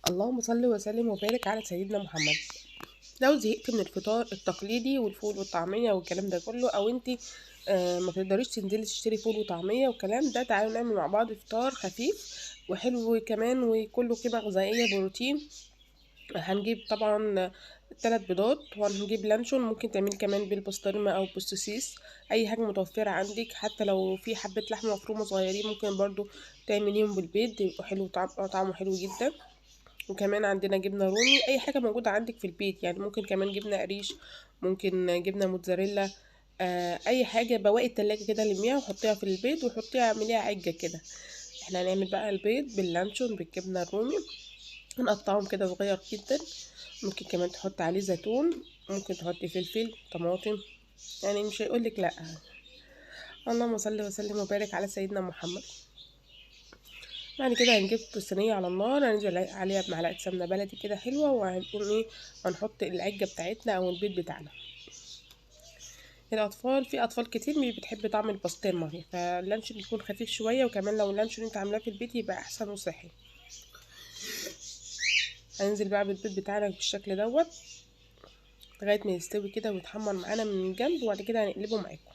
اللهم صل وسلم وبارك على سيدنا محمد. لو زهقت من الفطار التقليدي والفول والطعمية والكلام ده كله، او انت ما تقدريش تنزلي تشتري فول وطعمية والكلام ده، تعالوا نعمل مع بعض فطار خفيف وحلو كمان وكله قيمة غذائية بروتين. هنجيب طبعا 3 بيضات، وهنجيب لانشون، ممكن تعملي كمان بالبسطرمة او بالسوسيس، اي حاجة متوفرة عندك، حتى لو في حبة لحمة مفرومة صغيرين ممكن برضو تعمليهم بالبيض، يبقوا حلو، طعمه حلو جدا. وكمان عندنا جبنة رومي، اي حاجة موجودة عندك في البيت، ممكن كمان جبنة قريش، ممكن جبنة موتزاريلا، اي حاجة بواقي التلاجة كده لميها وحطيها في البيض وحطيها اعمليها عجة كده. احنا هنعمل بقى البيض باللانشون بالجبنة الرومي، هنقطعهم كده صغير جدا، ممكن كمان تحط عليه زيتون، ممكن تحطي فلفل طماطم، مش هيقولك لا. اللهم صل وسلم وبارك على سيدنا محمد. بعد كده هنجيب الصينية على النار، هننزل عليها بمعلقة سمنة بلدي كده حلوة، وهنقوم هنحط العجة بتاعتنا أو البيض بتاعنا. في أطفال كتير مش بتحب طعم البسطرمة، فاللانشون يكون خفيف شوية، وكمان لو اللانشون انت عاملاه في البيت يبقى أحسن وصحي. هننزل بقى بالبيض بتاعنا بالشكل دوت لغاية ما يستوي كده ويتحمر معانا من الجنب، وبعد كده هنقلبه معاكم.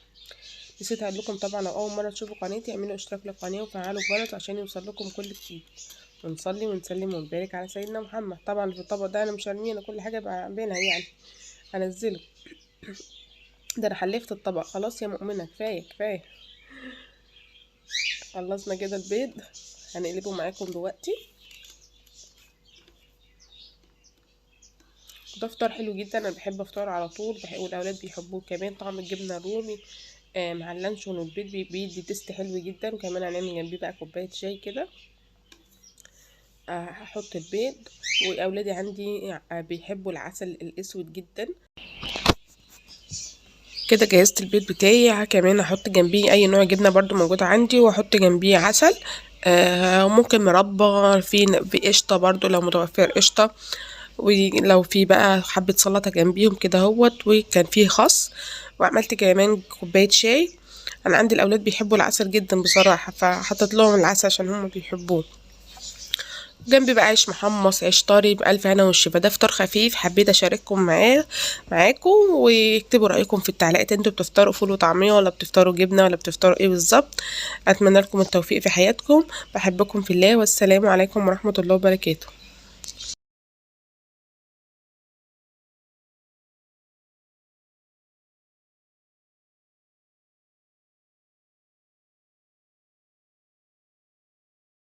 نسيت اقول لكم طبعا لو اول مره تشوفوا قناتي اعملوا اشتراك للقناه وفعلوا الجرس عشان يوصل لكم كل جديد. ونصلي ونسلم ونبارك على سيدنا محمد. طبعا في الطبق ده انا مش هرميه، انا كل حاجه بعملها هنزله. ده انا حلفت الطبق خلاص يا مؤمنه، كفايه كفايه. خلصنا كده البيض، هنقلبه معاكم دلوقتي. ده فطار حلو جدا، انا بحب افطار على طول، والاولاد بيحبوه كمان. طعم الجبنه الرومي، مع اللانشون والبيض بيدي taste حلو جدا. وكمان هنعمل جنبيه بقى كوبايه شاي كده. هحط البيض، واولادي عندي بيحبوا العسل الاسود جدا. كده جهزت البيض بتاعي. كمان هحط جنبيه اي نوع جبنه برضو موجود عندي، واحط جنبيه عسل، وممكن مربى، في قشطه برضو لو متوفر قشطه، ولو في بقى حبه سلطه جنبيهم كده اهوت، وكان فيه خس. وعملت كمان كوبايه شاي. انا عندي الاولاد بيحبوا العسل جدا بصراحه، فحطيت لهم العسل عشان هم بيحبوه. جنبي بقى عيش محمص، عيش طري، بألف هنا والشفا. ده فطار خفيف حبيت اشارككم معاكم، واكتبوا رايكم في التعليقات، انتوا بتفطروا فول وطعميه ولا بتفطروا جبنه ولا بتفطروا ايه بالظبط. اتمنى لكم التوفيق في حياتكم، بحبكم في الله، والسلام عليكم ورحمه الله وبركاته.